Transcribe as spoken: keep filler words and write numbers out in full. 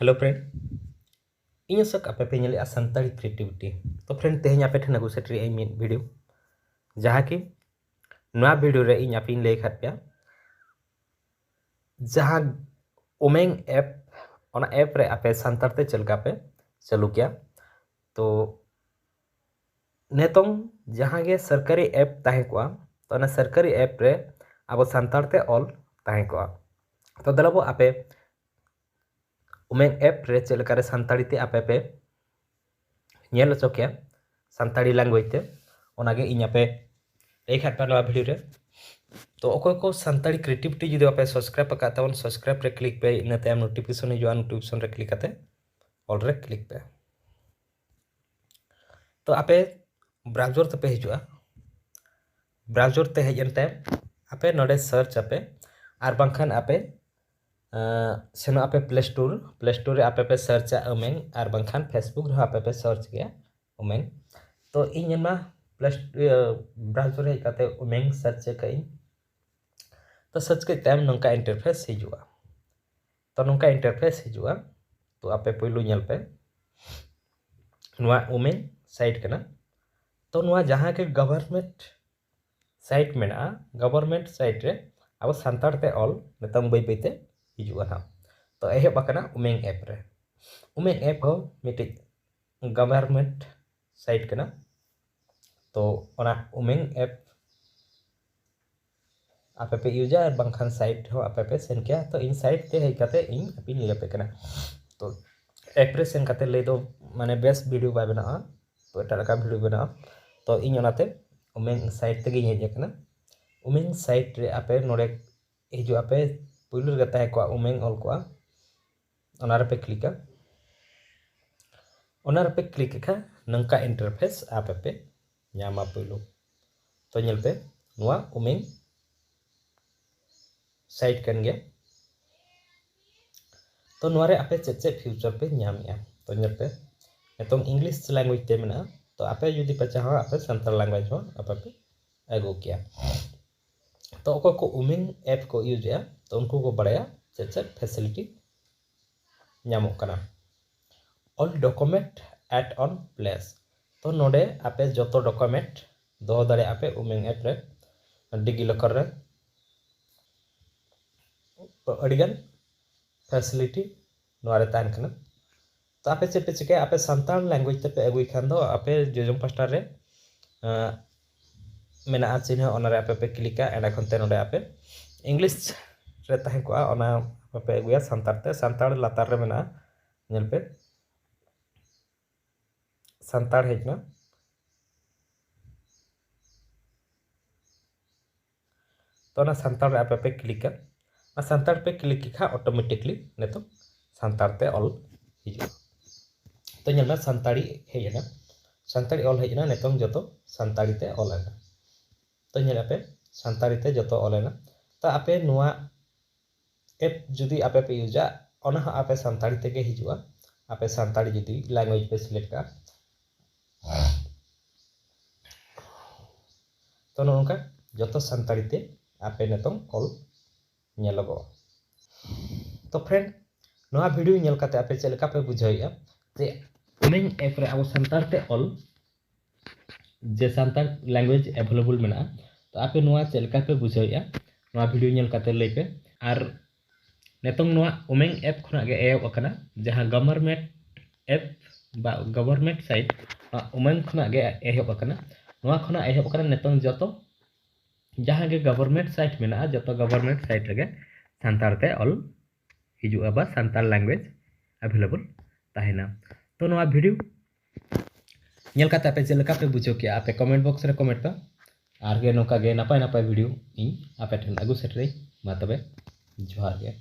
Hello friend, ᱤᱧ ᱟᱥᱚᱠ ᱟᱯᱮ ᱯᱮ ᱧᱮᱞᱮᱫᱼᱟ ᱥᱟᱱᱛᱟᱲᱤ ᱠᱨᱤᱭᱮᱴᱤᱵᱷᱤᱴᱤ᱾ ᱛᱚ ᱯᱷᱨᱮᱱᱰ, ᱛᱮᱦᱮᱧ ᱟᱯᱮ ᱴᱷᱮᱱ ᱟᱹᱜᱩ ᱥᱮᱴᱮᱨᱮᱜᱼᱟ ᱤᱧ ᱢᱤᱫ ᱵᱷᱤᱰᱤᱭᱳ, ᱡᱟᱦᱟᱸ ᱠᱤ ᱱᱚᱣᱟ ᱵᱷᱤᱰᱤᱭᱳ ᱨᱮ ᱤᱧ ᱟᱯᱮᱧ ᱞᱟᱹᱭ ᱟᱠᱟᱫ ᱯᱮᱭᱟ ᱡᱟᱦᱟᱸ ᱩᱢᱮᱝ ᱮᱯ, ᱚᱱᱟ ᱮᱯ ᱨᱮ ᱟᱯᱮ ᱥᱟᱱᱛᱟᱲ ᱛᱮ ᱪᱮᱫ ᱞᱮᱠᱟ ᱯᱮ ᱪᱟᱹᱞᱩ ᱠᱮᱭᱟ᱾ ᱛᱚ ᱱᱤᱛᱚᱝ ᱡᱟᱦᱟᱸ ᱜᱮ ᱥᱚᱨᱠᱟᱨᱤ ᱮᱯ ᱛᱟᱦᱮᱸ ᱠᱚᱜᱼᱟ, ᱛᱚ ᱚᱱᱟ ᱥᱚᱨᱠᱟᱨᱤ ᱮᱯ ᱨᱮ ᱟᱵᱚ ᱥᱟᱱᱛᱟᱲ ᱛᱮ ᱚᱞ ᱛᱟᱦᱮᱸ ᱠᱚᱜᱼᱟ᱾ ᱛᱚ ᱫᱮᱞᱟ ᱵᱚ ᱟᱯᱮ ᱩᱢᱮᱝ ᱮᱯ ᱨᱮ ᱪᱮᱫ ᱞᱮᱠᱟᱨᱮ ᱥᱟᱱᱛᱟᱲᱤ ᱛᱮ ᱟᱯᱮ ᱯᱮ ᱧᱮᱞ ᱦᱚᱪᱚ ᱠᱮᱭᱟ, ᱥᱟᱱᱛᱟᱲᱤ ᱞᱮᱝᱜᱩᱭᱮᱡᱽ ᱛᱮ, ᱚᱱᱟᱜᱮ ᱤᱧ ᱟᱯᱮ ᱞᱟᱹᱭ ᱠᱷᱟᱡ ᱯᱮ ᱱᱚᱣᱟ ᱵᱷᱤᱰᱤᱭᱳ ᱨᱮ᱾ ᱛᱚ ᱚᱠᱚᱭ ᱠᱚ ᱥᱟᱱᱛᱟᱲᱤ ᱠᱨᱤᱭᱮᱴᱤᱵᱷᱤᱴᱤ ᱡᱩᱫᱤ ᱵᱟᱯᱮ ᱥᱟᱵᱥᱠᱨᱟᱭᱤᱵ ᱟᱠᱟᱫ ᱛᱟᱵᱚᱱ, ᱥᱟᱵᱥᱠᱨᱟᱭᱤᱵ ᱨᱮ ᱠᱞᱤᱠ ᱯᱮ, ᱤᱱᱟᱹ ᱛᱟᱭᱚᱢ ᱱᱳᱴᱤᱯᱷᱤᱠᱮᱥᱚᱱ ᱦᱤᱡᱩᱜᱼᱟ, ᱱᱳᱴᱤᱯᱷᱤᱠᱮᱥᱚᱱ ᱨᱮ ᱠᱞᱤᱠ ᱠᱟᱛᱮ ᱚᱞ ᱨᱮ ᱠᱞᱤᱠ ᱯᱮ᱾ ᱛᱚ ᱟᱯᱮ ᱵᱨᱟᱣᱡᱟᱨ ᱛᱮᱯᱮ ᱦᱤᱡᱩᱜᱼᱟ, ᱵᱨᱟᱣᱡᱟᱨ ᱛᱮ ᱦᱮᱡ ᱮᱱ ᱛᱟᱭᱚᱢ ᱟᱯᱮ ᱱᱚᱰᱮ ᱥᱟᱨᱪ ᱟᱯᱮ, ᱟᱨ ᱵᱟᱝᱠᱷᱟᱱ ᱟᱯᱮ ᱟᱸ, ᱥᱮᱱᱚᱜ ᱟᱯᱮ ᱯᱞᱮ ᱥᱴᱳᱨ᱾ ᱯᱞᱮ ᱥᱴᱳᱨ ᱨᱮ ᱟᱯᱮ ᱯᱮ ᱥᱟᱨᱪᱟ ᱩᱢᱮᱝ, ᱟᱨ ᱵᱟᱝᱠᱷᱟᱱ ᱯᱷᱮᱥᱵᱩᱠ ᱨᱮᱦᱚᱸ ᱟᱯᱮ ᱯᱮ ᱥᱟᱨᱪ ᱜᱮᱭᱟ ᱩᱢᱮᱝ᱾ ᱛᱚ ᱤᱧ ᱚᱱᱟ ᱯᱞᱮ ᱥᱴ-, ᱤᱭᱟᱹ, ᱵᱨᱟᱣᱡᱟᱨ ᱨᱮ ᱦᱮᱡ ᱠᱟᱛᱮ ᱩᱢᱮᱝ ᱥᱟᱨᱪ ᱟᱠᱟᱫ ᱟᱹᱧ᱾ ᱛᱚ ᱥᱟᱨᱪ ᱠᱮᱫ ᱛᱟᱭᱚᱢ ᱱᱚᱝᱠᱟ ᱤᱱᱴᱟᱨᱯᱷᱮᱥ ᱦᱤᱡᱩᱜᱼᱟ᱾ ᱛᱚ ᱱᱚᱝᱠᱟ ᱤᱱᱴᱟᱨᱯᱷᱮᱥ ᱦᱤᱡᱩᱜᱼᱟ᱾ ᱛᱚ ᱟᱯᱮ ᱯᱳᱭᱞᱳ ᱧᱮᱞ ᱯᱮ, ᱱᱚᱣᱟ ᱩᱢᱮᱝ ᱥᱟᱭᱤᱴ ᱠᱟᱱᱟ᱾ ᱛᱚ ᱱᱚᱣᱟ ᱡᱟᱦᱟᱸ ᱜᱮ ᱜᱚᱵᱷᱚᱨᱱᱢᱮᱱᱴ ᱥᱟᱭᱤᱴ ᱢᱮᱱᱟᱜᱼᱟ, ᱜᱚᱵᱷᱚᱨᱱᱢᱮᱱᱴ ᱥᱟᱭᱤᱴ ᱨᱮ ᱟᱵᱚ ᱥᱟᱱᱛᱟᱲ ᱛᱮ ᱚᱞ ᱱᱤᱛᱚᱝ ᱵᱟᱹᱭ ᱵᱟᱹᱭ ᱛᱮ ᱦᱤᱡᱩᱜᱼᱟ ᱱᱟᱦᱟᱜ᱾ ᱛᱚ ᱮᱦᱚᱵ ᱟᱠᱟᱱᱟ ᱩᱢᱮᱝ ᱮᱯ ᱨᱮ᱾ ᱩᱢᱮᱝ ᱮᱯ ᱦᱚᱸ ᱢᱤᱫᱴᱤᱡ ᱜᱚᱵᱷᱚᱨᱱᱢᱮᱱᱴ ᱥᱟᱭᱤᱴ ᱠᱟᱱᱟ᱾ ᱛᱚ ᱚᱱᱟ ᱩᱢᱮᱝ ᱮᱯ ᱟᱯᱮ ᱯᱮ ᱤᱭᱩᱡᱟ, ᱟᱨ ᱵᱟᱝᱠᱷᱟᱱ ᱥᱟᱭᱤᱴ ᱦᱚᱸ ᱟᱯᱮ ᱯᱮ ᱥᱮᱱ ᱠᱮᱭᱟ᱾ ᱛᱚ ᱤᱧ ᱥᱟᱭᱤᱴ ᱛᱮ ᱦᱮᱡ ᱠᱟᱛᱮ ᱤᱧ ᱟᱯᱮᱧ ᱞᱟᱹᱭ ᱟᱯᱮ ᱠᱟᱱᱟ᱾ ᱛᱚ ᱮᱯ ᱨᱮ ᱥᱮᱱ ᱠᱟᱛᱮ ᱞᱟᱹᱭ ᱫᱚ ᱢᱟᱱᱮ ᱵᱮᱥ ᱵᱷᱤᱰᱤᱭᱳ ᱵᱟᱭ ᱵᱮᱱᱟᱜᱼᱟ, ᱛᱚ ᱮᱴᱟᱜ ᱞᱮᱠᱟ ᱵᱷᱤᱰᱤᱭᱳ ᱵᱮᱱᱟᱜᱼᱟ᱾ ᱛᱚ ᱤᱧ ᱚᱱᱟᱛᱮ ᱩᱢᱮᱝ ᱥᱟᱭᱤᱴ ᱛᱮᱜᱮᱧ ᱦᱮᱡ ᱟᱠᱟᱱᱟ᱾ ᱩᱢᱮᱝ ᱥᱟᱭᱤᱴ ᱨᱮ ᱟᱯᱮ ᱱᱚᱰᱮ ᱦᱤᱡᱩᱜ ᱟᱯᱮ, ᱯᱩᱭᱞᱩ ᱨᱮᱜᱮ ᱛᱟᱦᱮᱸ ᱠᱚᱜᱼᱟ ᱩᱢᱮᱝ ᱚᱞ ᱠᱚᱜᱼᱟ, ᱚᱱᱟ ᱨᱮᱯᱮ ᱠᱞᱤᱠᱟ᱾ ᱚᱱᱟ ᱨᱮᱯᱮ ᱠᱞᱤᱠ ᱞᱮᱠᱷᱟᱱ ᱱᱚᱝᱠᱟ ᱤᱱᱴᱟᱨᱯᱷᱮᱥ ᱟᱯᱮ ᱯᱮ ᱧᱟᱢᱟ ᱯᱩᱭᱞᱩ᱾ ᱛᱚ ᱧᱮᱞ ᱯᱮ, ᱱᱚᱣᱟ ᱩᱢᱮᱝ ᱥᱟᱭᱤᱴ ᱠᱟᱱ ᱜᱮᱭᱟ᱾ ᱛᱚ ᱱᱚᱣᱟ ᱨᱮ ᱟᱯᱮ ᱪᱮᱫ ᱪᱮᱫ ᱯᱷᱤᱪᱟᱨ ᱯᱮ ᱧᱟᱢᱮᱜᱼᱟ? ᱛᱚ ᱧᱮᱞ ᱯᱮ, ᱱᱤᱛᱚᱝ ᱤᱝᱞᱤᱥ ᱞᱮᱝᱜᱩᱭᱮᱡᱽ ᱛᱮ ᱢᱮᱱᱟᱜᱼᱟ᱾ ᱛᱚ ᱟᱯᱮ ᱡᱩᱫᱤ ᱯᱮ ᱪᱟᱦᱟᱣᱟ, ᱟᱯᱮ ᱥᱟᱱᱛᱟᱲ ᱞᱮᱝᱜᱩᱭᱮᱡᱽ ᱦᱚᱸ ᱟᱯᱮ ᱯᱮ ᱟᱹᱜᱩ ᱠᱮᱭᱟ᱾ ᱛᱚ ᱚᱠᱚᱭ ᱠᱚ ᱩᱢᱮᱝ ᱮᱯ ᱠᱚ ᱤᱭᱩᱡᱮᱜᱼᱟ, ᱛᱚ ᱩᱱᱠᱩ ᱠᱚ ᱵᱟᱲᱟᱭᱟ ᱪᱮᱫ ᱪᱮᱫ ᱯᱷᱮᱥᱤᱞᱤᱴᱤ ᱧᱟᱢᱚᱜ ᱠᱟᱱᱟ᱾ All document at one place. ᱛᱚ ᱱᱚᱰᱮ ᱟᱯᱮ ᱡᱚᱛᱚ document ᱫᱚᱦᱚ ᱫᱟᱲᱮᱭᱟᱜᱼᱟ ᱯᱮ ᱩᱢᱮᱝ app ᱨᱮ, DigiLocker ᱨᱮ᱾ ᱛᱚ ᱟᱹᱰᱤᱜᱟᱱ facility ᱱᱚᱣᱟ ᱨᱮ ᱛᱟᱦᱮᱱ ᱠᱟᱱᱟ᱾ ᱛᱚ ᱟᱯᱮ ᱪᱮᱫ ᱯᱮ ᱪᱤᱠᱟᱹᱭᱟ, ᱟᱯᱮ ᱥᱟᱱᱛᱟᱲ language ᱛᱮᱯᱮ ᱟᱹᱜᱩᱭ ᱠᱷᱟᱱ ᱫᱚ ᱟᱯᱮ ᱡᱚᱡᱚᱢ ᱯᱟᱥᱴᱟ ᱨᱮ ᱟᱸ, ᱢᱮᱱᱟᱜᱼᱟ ᱪᱤᱱᱦᱟᱹ, ᱚᱱᱟᱨᱮ ᱟᱯᱮ ᱯᱮ ᱠᱞᱤᱠᱟ᱾ ᱮᱸᱰᱮ ᱠᱷᱚᱱ ᱛᱮ ᱱᱚᱰᱮ ᱟᱯᱮ English ᱨᱮ ᱛᱟᱦᱮᱸ ᱠᱚᱜᱼᱟ, ᱚᱱᱟ ᱟᱯᱮ ᱯᱮ ᱟᱹᱜᱩᱭᱟ ᱥᱟᱱᱛᱟᱲ ᱛᱮ᱾ ᱥᱟᱱᱛᱟᱲ ᱞᱟᱛᱟᱨ ᱨᱮ ᱢᱮᱱᱟᱜᱼᱟ, ᱧᱮᱞ ᱯᱮ, ᱥᱟᱱᱛᱟᱲ ᱦᱮᱡ ᱮᱱᱟ᱾ ᱛᱚ ᱚᱱᱟ ᱥᱟᱱᱛᱟᱲ ᱨᱮ ᱟᱯᱮ ᱯᱮ ᱠᱞᱤᱠᱟ᱾ ᱟᱨ ᱥᱟᱱᱛᱟᱲ ᱯᱮ ᱠᱞᱤᱠ ᱞᱮᱠᱷᱟᱱ automatically ᱱᱤᱛᱚᱜ ᱥᱟᱱᱛᱟᱲ ᱛᱮ ᱚᱞ ᱦᱤᱡᱩᱜᱼᱟ᱾ ᱛᱚ ᱧᱮᱞ ᱢᱮ, ᱥᱟᱱᱛᱟᱲᱤ ᱦᱮᱡ ᱮᱱᱟ, ᱥᱟᱱᱛᱟᱲᱤ ᱚᱞ ᱦᱮᱡ ᱮᱱᱟ, ᱱᱤᱛᱚᱝ ᱡᱚᱛᱚ ᱥᱟᱱᱛᱟᱲᱤ ᱛᱮ ᱚᱞ ᱮᱱᱟ᱾ ᱛᱚ ᱧᱮᱞ ᱟᱯᱮ, ᱥᱟᱱᱛᱟᱲᱤ ᱛᱮ ᱡᱚᱛᱚ ᱚᱞ ᱮᱱᱟ᱾ ᱛᱚ ᱟᱯᱮ ᱱᱚᱣᱟ app ᱡᱩᱫᱤ ᱟᱯᱮ ᱯᱮ ᱤᱭᱩᱡᱟ, ᱚᱱᱟ ᱦᱚᱸ ᱟᱯᱮ ᱥᱟᱱᱛᱟᱲᱤ ᱛᱮᱜᱮ ᱦᱤᱡᱩᱜᱼᱟ, ᱟᱯᱮ ᱥᱟᱱᱛᱟᱲᱤ ᱡᱩᱫᱤ language ᱯᱮ select ᱠᱟᱜᱼᱟ᱾ ᱛᱚ ᱱᱚᱜᱼᱚ ᱱᱚᱝᱠᱟ ᱡᱚᱛᱚ ᱥᱟᱱᱛᱟᱲᱤ ᱛᱮ ᱟᱯᱮ ᱱᱤᱛᱚᱝ ᱚᱞ ᱧᱮᱞᱚᱜᱚᱜᱼᱟ᱾ ᱛᱚ friend, ᱱᱚᱣᱟ video ᱧᱮᱞ ᱠᱟᱛᱮ ᱟᱯᱮ ᱪᱮᱫ ᱞᱮᱠᱟ ᱯᱮ ᱵᱩᱡᱷᱟᱹᱣᱮᱫᱼᱟ ᱡᱮ ᱩᱢᱮᱝ app ᱨᱮ ᱟᱵᱚ ᱥᱟᱱᱛᱟᱲ ᱛᱮ ᱚᱞ, ᱡᱮ ᱥᱟᱱᱛᱟᱲ language available ᱢᱮᱱᱟᱜᱼᱟ? ᱛᱚ ᱟᱯᱮ ᱱᱚᱣᱟ ᱪᱮᱫ ᱞᱮᱠᱟ ᱯᱮ ᱵᱩᱡᱷᱟᱹᱣᱮᱫᱼᱟ? ᱱᱚᱣᱟ video ᱧᱮᱞ ᱠᱟᱛᱮ ᱞᱟᱹᱭ ᱯᱮ᱾ ᱟᱨ ᱱᱤᱛᱚᱝ ᱱᱚᱣᱟ ᱩᱢᱮᱝ app ᱠᱷᱚᱱᱟᱜ ᱜᱮ ᱮᱦᱚᱵ ᱟᱠᱟᱱᱟ, ᱡᱟᱦᱟᱸ government app ᱵᱟ government site, ᱱᱚᱣᱟ ᱩᱢᱮᱝ ᱠᱷᱚᱱᱟᱜ ᱜᱮ ᱮᱦᱚᱵ ᱟᱠᱟᱱᱟ᱾ ᱱᱚᱣᱟ ᱠᱷᱚᱱᱟᱜ ᱮᱦᱚᱵ ᱟᱠᱟᱱᱟ ᱱᱤᱛᱚᱝ ᱡᱚᱛᱚ ᱡᱟᱦᱟᱸ ᱜᱮ government site ᱢᱮᱱᱟᱜᱼᱟ, ᱡᱚᱛᱚ government site ᱨᱮᱜᱮ ᱥᱟᱱᱛᱟᱲ ᱛᱮ ᱚᱞ ᱦᱤᱡᱩᱜᱼᱟ ᱵᱟ ᱥᱟᱱᱛᱟᱲ language available ᱛᱟᱦᱮᱱᱟ᱾ ᱛᱚ ᱱᱚᱣᱟ video ᱧᱮᱞ ᱠᱟᱛᱮ ᱟᱯᱮ ᱪᱮᱫ ᱞᱮᱠᱟ ᱯᱮ ᱵᱩᱡᱷᱟᱹᱣ ᱠᱮᱜᱼᱟ, ᱟᱯᱮ comment box ᱨᱮ comment ᱯᱮ᱾ ᱟᱨ ᱜᱮ ᱱᱚᱝᱠᱟ ᱜᱮ ᱱᱟᱯᱟᱭ ᱱᱟᱯᱟᱭ video ᱤᱧ ᱟᱯᱮ ᱴᱷᱮᱱ ᱟᱹᱜᱩ ᱥᱮᱴᱮᱨᱟᱹᱧ᱾ ᱢᱟ ᱛᱚᱵᱮ, ᱡᱚᱦᱟᱨ ᱜᱮ᱾